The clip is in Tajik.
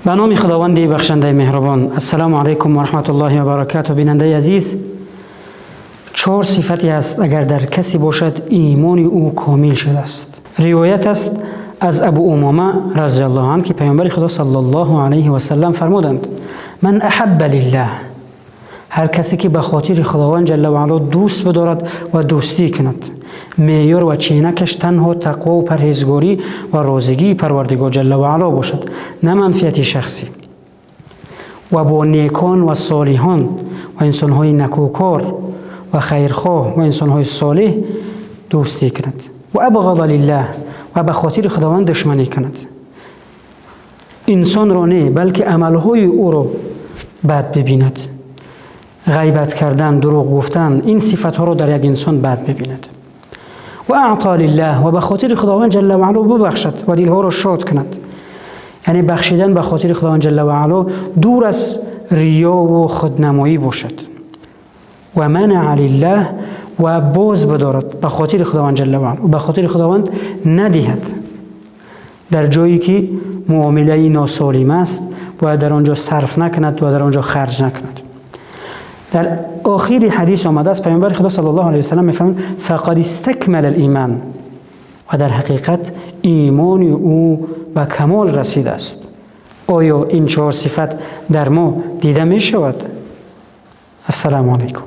Ба номи Худованди бахшандаи меҳрубон. Ассалому алайкум ва раҳматуллоҳи ва баракатуҳ. Бинандаи азиз, чор сифате аст, агар дар касе бошад, имони ӯ комил шудааст. Ривоят аст аз Абу Умома разияллоҳу анҳу, ки Паёмбари Худо саллаллоҳу алайҳи васаллам фармуданд: «Ман аҳабба лиллаҳ», ҳар касе ки ба хотири Худованд ҷалла ва ало дӯст бидорад ва дӯстӣ кунад, меъёр ва ченакаш танҳо тақво ва парҳезгорӣ ва розигии Парвардигор ҷалла ва ало бошад, на манфиати шахсӣ, ва бо некон ва солиҳон ва инсонҳои накӯкор ва хайрхоҳ ва инсонҳои солеҳ дӯстӣ кунад, ва абғаза лиллаҳ, ва ба хотири Худованд душманӣ кунад, инсонро не, балки амалҳои ӯро бад бибинад, ғайбат кардан, дурӯғ гуфтан, ин сифатҳоро дар як инсон бад бибинад, ва аъто лиллаҳ, ва ба хотири Худованд ҷалла ва ало бибахшад ва дилҳоро шод кунад, яъне бахшидан ба хотири Худованд ҷалла ва ало дур аз риёву худнамоӣ бошад, ва манаа лиллаҳ, ва боз бидорад ба хотири Худованд ҷалла ва ало, ба хотири Худованд надиҳад. Дар ҷое ки муомилаи носолим аст, бояд дар он ҷо сарф накунад ва дар он ҷо харҷ накунад. Дар охири ҳадис омадааст, Паёмбари Худо саллаллоҳу алайҳи васаллам мефармояд: «Фақад истакмала л-иман», ва дар ҳақиқат имони ӯ ба камол расидааст. Оё ин чор сифат дар мо дида мешавад? Ассалому алайкум.